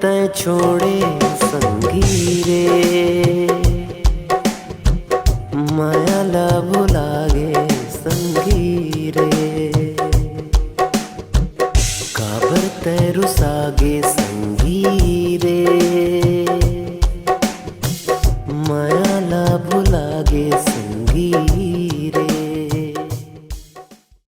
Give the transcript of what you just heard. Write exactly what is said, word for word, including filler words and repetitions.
तैं छोड़े संगी रे, माया ला भुलागे संगी रे। काबर तैं रुसागे संगी रे, माया